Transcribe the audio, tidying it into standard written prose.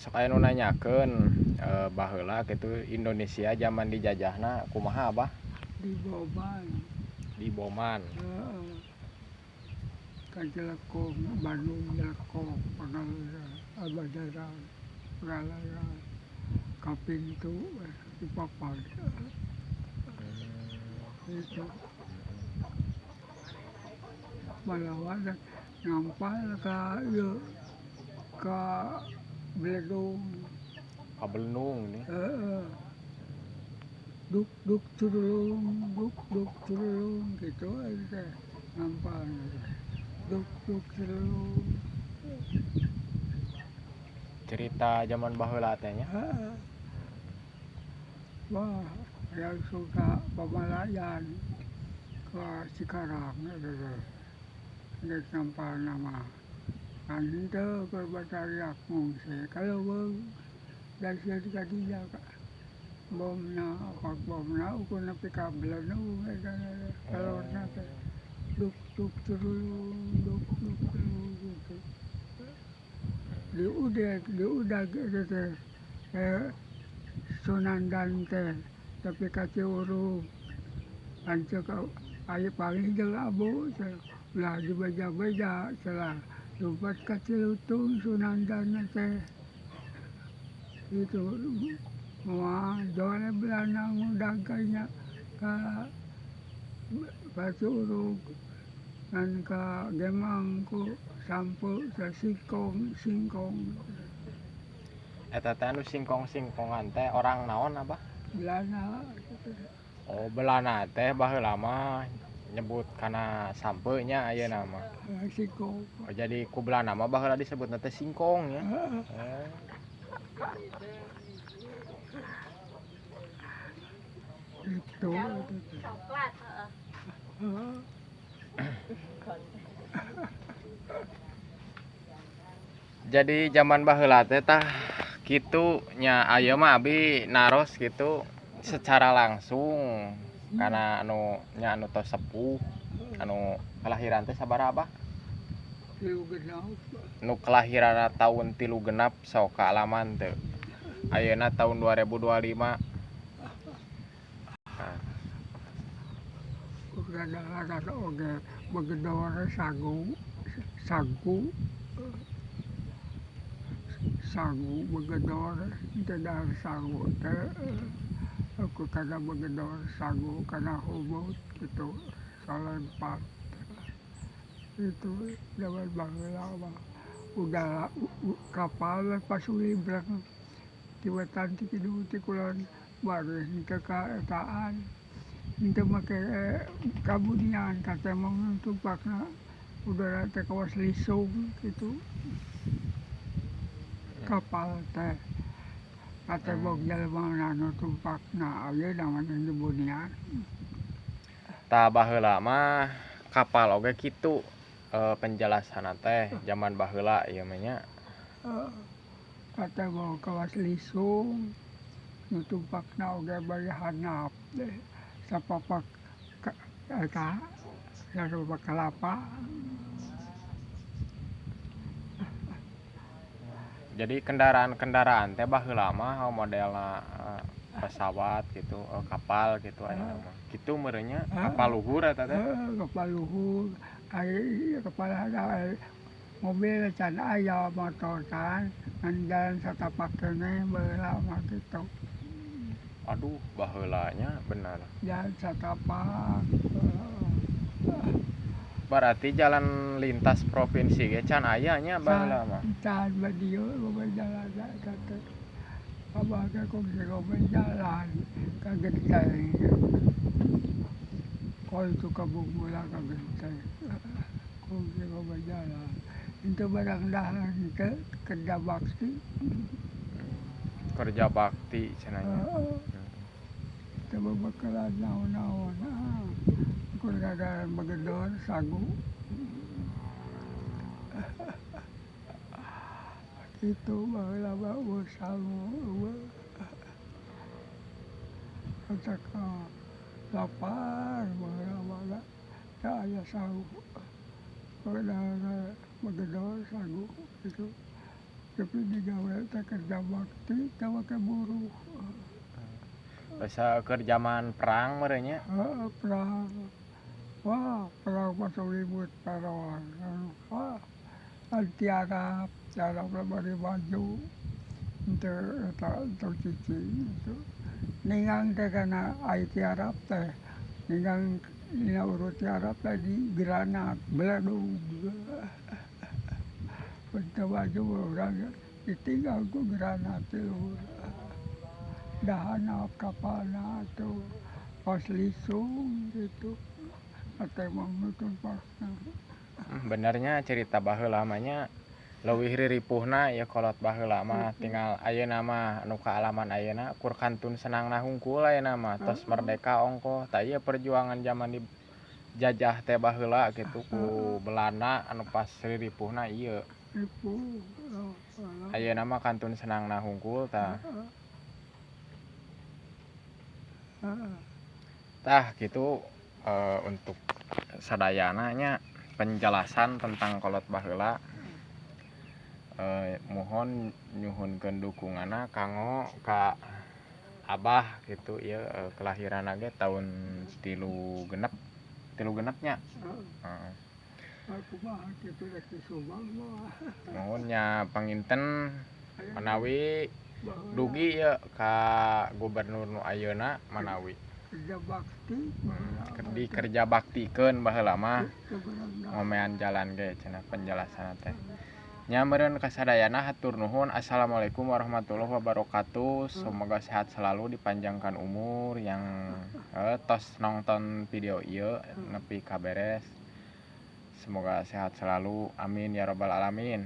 Sok aya nu nanyakeun baheula kitu Indonesia zaman dijajahna kumaha, Abah? Diboman. Diboman. Heeh. Ka Jelekong, Bandung Jelekong, Pangalengan, Banjaran, Pangalengan, ka pintu di papan. Itu. Malawan ngampal ka ieu ka Beledung. Ka Belendung nih. Heeh. Duk duk curulung, duk duk curulung gitu aja teh ngampal teh. Duk duk curulung. Cerita zaman baheula teh nya. Heeh. Wah, langsung ka Pamalayan, ka Cikarang eta teh. Geus ngampalna mah. Kan henteu keur batariak ngungsi ka leuweung da sieun ka dinya ka bomna opak bomna ukur nepi ka Belenung eta teh kalorna teh. Duk duk curulung, duk duk curulung gitu. Diudeg, diudag eta teh Sunandan teh tapi ka Ciurug. Lanceuk aya panggih jeung abu cenah ulah dibeja-beja cenah lumpat ka Cilutung Sunandan teh. Itu moal jole Belanda ngudag ka nya ka Curug ngan ka Gemang ku sampeu singkong singkong. Eta teh anu singkong-singkongan teh orang naon, Abah? Belanda. Oh, Belanda teh baheula mah nyebut kana sampeu nya ayeuna mah. Singkong. Oh, jadi ku Belanda mah baheula disebutna teh singkong nya. Heeh. Oh. Itu. Coklat, heeh. Heeh. Jadi zaman baheula teh tah kitu nya, aya mah abi naros gitu secara langsung karena anu nya anu tos sepuh, anu kelahiran teh sabaraha, Abah? 36. Nu kelahiranna tahun 36 sok kaalaman teu? Ayeuna tahun 2025. Nah. Rada-rada oge begedor sagu sagu sagu begedor teu dahar sagu teh aku kana begedor sagu kana hubut gitu salempat itu zaman baheula mah udah kapal we pasulibrang ti wetan ti kidul ti kulon bari henteu ka etaan henteu make kabunian katemong tumpakna udara teh kawas lisung kitu kapal teh katembong jelema nu tumpakna ayeuna mah di bunian. Tah, baheula mah kapal oge kitu penjelasanna teh zaman baheula ieu mah nya. Heeh. Katembong kawas lisung nu tumpakna oge bari handap deh sapapak eta sapapak kalapa. Jadi kendaraan-kendaraan teh baheula mah modelna pesawat gitu, kapal gitu ayeuna mah. Kitu meureun nya, kapal luhur eta teh. Heeh, kapal luhur. Ari kapal mobil can aya, motor can, ngan jalan satapak keneh baheula mah kitu. Aduh, baheula nya bener. Jalan satapak. Berarti jalan lintas provinsi ge can aya nya baheula mah. Can ba dieu loba jalan eta teh. Abah teh kungsi loba jalan ka Genteng. Kol itu ka Bungbulang ka Genteng. Kungsi loba jalan. Henteu barang dahar henteu kerja bakti. Kerja bakti cenah nya. Heeh. Teu babakalan naon-naon ah. Ukur dadaharan begedor sagu. Kitu baheula mah eueuh sangu eueuh. Matak lapar baheula mah da teu aya sangu. Begedor sagu kitu. Tapi digawe teh kerja bakti teh make buruh. Basa keur jaman perang meureun nya. Heeh, perang. Wah, perang mah ribut parawan. Wah, tiarap, tiarap bari maju. Henteu eta tong cicing gitu. Ningang teh kana ai tiarap teh, ningang dina urut tiarap teh di granat beledug. Teu maju urang ditinggal ku granat ti luhur. Dahanap kapalna atuh pas lisung gitu. Ateh mah pasna. Benernya cerita baheula mah nya leuwih riripuhna ieu kolot baheula mah tinggal ayeuna mah anu kaalaman ayeuna kur kantun senangna hungkul ayeuna mah tos merdeka ongkoh. Tah ieu perjuangan jaman dijajah teh baheula kitu ku Belanda anu pas riripuhna ieu. Ripuh. Ayeuna mah kantun senangna hungkul tah. Tah kitu untuk sadayana nya penjelasan tentang kolot baheula. Mohon nyuhunkeun dukunganna kanggo ka Abah gitu ieu kelahiranna ge tahun 36, 36 nya. Heeh. Kumaha kitu rek di Subang mah. Mohon nya panginten manawi dugi ieu ka gubernur nu ayeuna manawi kerja bakti di kerja baktikeun baheula mah ngomean jalan ge cenah penjelasanna teh. Nya meureun kasadayana hatur nuhun. Assalamualaikum warahmatullahi wabarakatuh. Semoga sehat selalu, dipanjangkan umur yang tos nonton video ieu nepi ka beres. Semoga sehat selalu. Amin ya rabbal alamin.